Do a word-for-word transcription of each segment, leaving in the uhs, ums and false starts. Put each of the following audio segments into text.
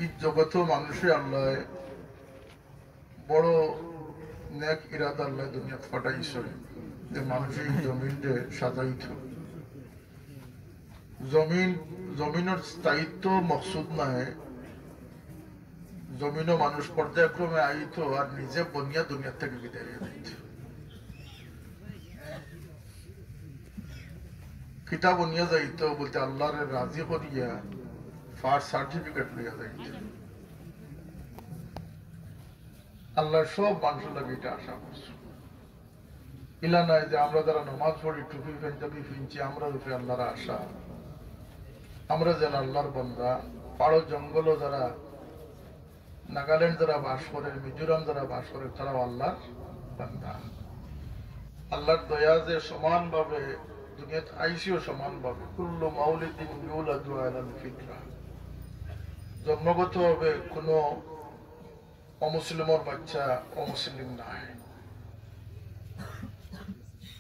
এই জগতো মানুষে আল্লাহ বড় নেক ইরাদা আল্লাহ দুনিয়াত পাঠাইছে, যে মানুষে এই জমিনরে সাজাইতো। জমিন, জমিনর স্থায়িত্ব মকসুদ নায়। জমিনও মানুষ পর্যায়ক্রমে আইতো আর নিজে বনিয়া দুনিয়া থাকি বিদায় অইয়া যাইতো। কিতা বনিয়া যাইতো বলতে আল্লাহরে রাজি করিয়া ফার্স্ট সার্টিফিকেট লইয়া যাইতো। আল্লাহ সব মানুষর লাগি ইটা আশা করছে। ইলা নায় যে আমরা যারা নমাজ পড়ি, টুপি পাঞ্জাবি পিনছি, আমরার উপরে আল্লাহর আশা। আমরা যেন আল্লাহর বান্দা। পাহাড় জঙ্গলও যারা, নাগাল্যান্ড যারা বাস করে, মিজোরাম যারা বাস করে, তারাও আল্লাহর বান্দা। আল্লাহর দয়া যে সমানভাবে দুনিয়াত আইছেও সমানভাবে, কুল্লু মাউলিদিন ইউলাদু আলাল ফিতরা। জন্মগতভাবে কোনো অমুসলিমর বাচ্চা অমুসলিম নায়।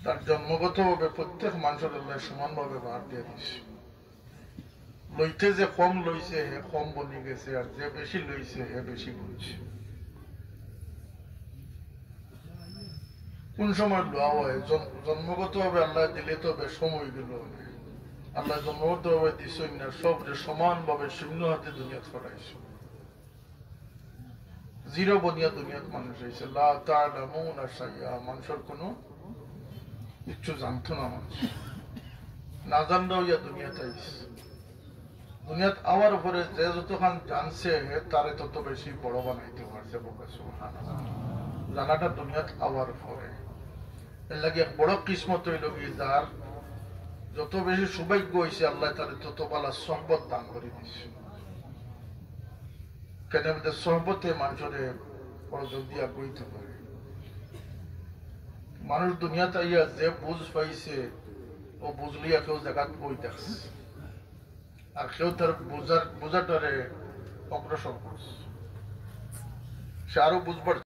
তার জন্মগতভাবে প্রত্যেক মানুষর আল্লাহ সমানভাবে ভার দিয়া দিছে। লইতে যে কম লইছে, হে কম বনি গেছে, আর যে বেশি লইছে, হে বেশি বনছে। কোন সময় লওয়া হয়? জন-, জন্মগতভাবে আল্লাহ দিলে তো বেশ সময় গেল। আল্লাহ জন্মগতভাবে দিছইন না, সবরে সমানভাবে শূন্য হাতে দুনিয়াত পাঠাইছে। জিরো বনিয়া দুনিয়াত মানুষ আইছে। লা তা'লামুনা শাইআ, মানুষর কোনো কিচ্ছু জানতো না মানুষ। না জানলেও ইয়া দুনিয়াত আইছে। দুনিয়াত আওয়ার পরে যে যতখান জানছে, হে তারে তত বেশি বড় বানাইতে পারছে। বলবে সুবহানাল্লাহ। জানাটা দুনিয়াত আওয়ার পরে। এর লাগি এক বড় কিসমত অইল কি, যার যত বেশি সৌভাগ্য হইছে, আল্লাহ তারে তত বালা সহবত দান করি দিছে। কেন বলতে সহবতে মানুষরে বড় জলদি আগুইতে পারে। মানুষ দুনিয়াত আইয়া যে বুঝ পাইছে, ও বুঝ লইয়া কেউ জাগাত বই দেখছে, আর কেউ তার বুঝার, বুঝাটারে অগ্রসর করছে। সে আরো বুঝবার